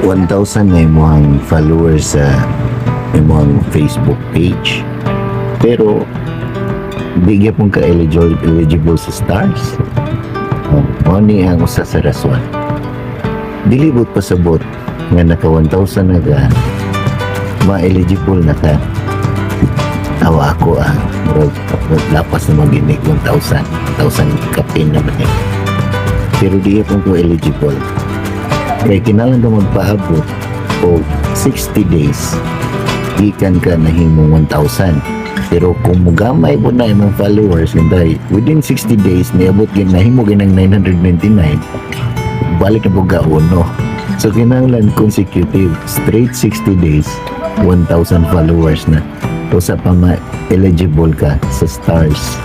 1,000 na imong followers sa imong Facebook page. Pero di gyapon ka eligible sa stars. Oh, mao ni ang usa sa rason. Dili buot pasabot nga naka 1,000 na ka, ma-eligible na ka. Tawa ako ah, murag murag lapas na maginig 1,000, 1,000 kapin naman eh. Pero di gyapon ko eligible. Kaya kinahanglan ka magpaabot og 60 days gikan ka nahimong 1,000. Pero kung mugamay po na imong followers, ganda, within 60 days, niabot gin nahimo gin ang 999, balik na po ka uno. So kinahanglan consecutive, straight 60 days, 1,000 followers na. Usa pa ma-eligible ka sa stars.